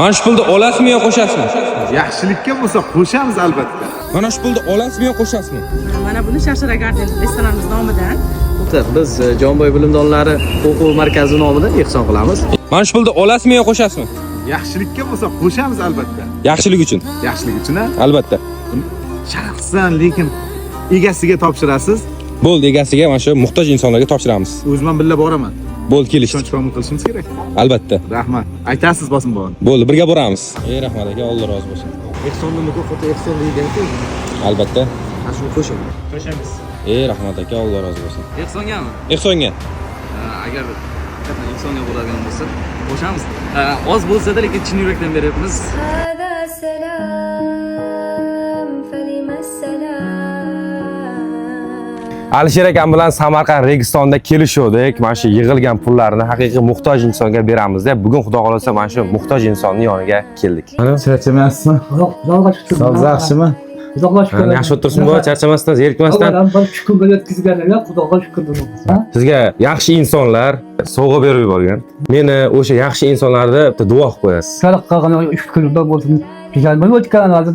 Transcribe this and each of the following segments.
Mana shu pulni olasizmi yo qo'shasizmi? Yaxshilikka bo'lsa, qo'shamiz, albatta. Mana shu pulni olasizmi yo qo'shasizmi? Mana buni Sharshara Garden restoranimiz nomidan. Biz Jomboy bilimdonlari o'quv markazi nomidan ehson qilamiz. Mana shu pulni olasizmi yo qo'shasizmi? Yaxshilikka bo'lsa, qo'shamiz, albatta. Yaxshilik uchun. Yaxshilik uchun a? Albatta. Shaxsan, lekin egasiga topshirasiz. Bo'ldi, egasiga, mana shu muhtoj insonlarga topshiramiz. O'zim ham birga boraman. Bo'ldi, kelishdik. Ishonch komil qilishimiz kerak. Albatta. Rahmat, aytasiz, bosim bor. Bo'ldi, birga boramiz. Ey, rahmat aka, Alloh rozi bo'lsin. Ehsonni mukofoti ehson deyilgan-ku. Albatta. Ana shuni qo'shing. Ey, rahmat aka, Alloh rozi bo'lsin. Ehsongami? Ehsonga. Agar haqiqatdan ehsonga bo'ladigan bo'lsa, qo'shamiz. Oz bo'lsa-da, lekin chin yurakdan beryapmiz. هذا سلام فلم السلام؟ Alisher akam bilan Samarqand Registonda kelishuvdik. Mana shu yig'ilgan pullarni haqiqiy muhtoj insonga beramiz deb. Bugun, Xudo xolasa, mana shu muhtoj insonning yoniga keldik. Charchamayapsizmi? Xudoga shukur. Sog'liq yaxshimi? Xudoga shukur. Yaxshi o'tirsin buva, charchamasdan, zerikmasdan. Avvalam bir shukur yetkazganlar, Xudoga shukur. Ha? Sizga yaxshi insonlar sovg'a berib yuborgan. Meni o'sha yaxshi insonlarni bitta duo qilib qo'yasiz. Shukur qilgan shukurda bo'lsin. Güzel bir o'tgan o'zi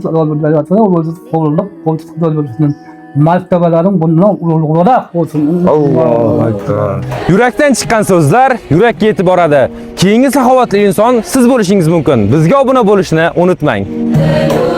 qo'llab qo'ltiqda bo'lsin. Martabalaring bundan ulug'roq bo'lsin. Allohu akbar. Yurakdan chiqqan so'zlar yurakka yetib boradi. Keyingi saxovatli inson siz bo'lishingiz mumkin. Bizga obuna bo'lishni unutmang. لا.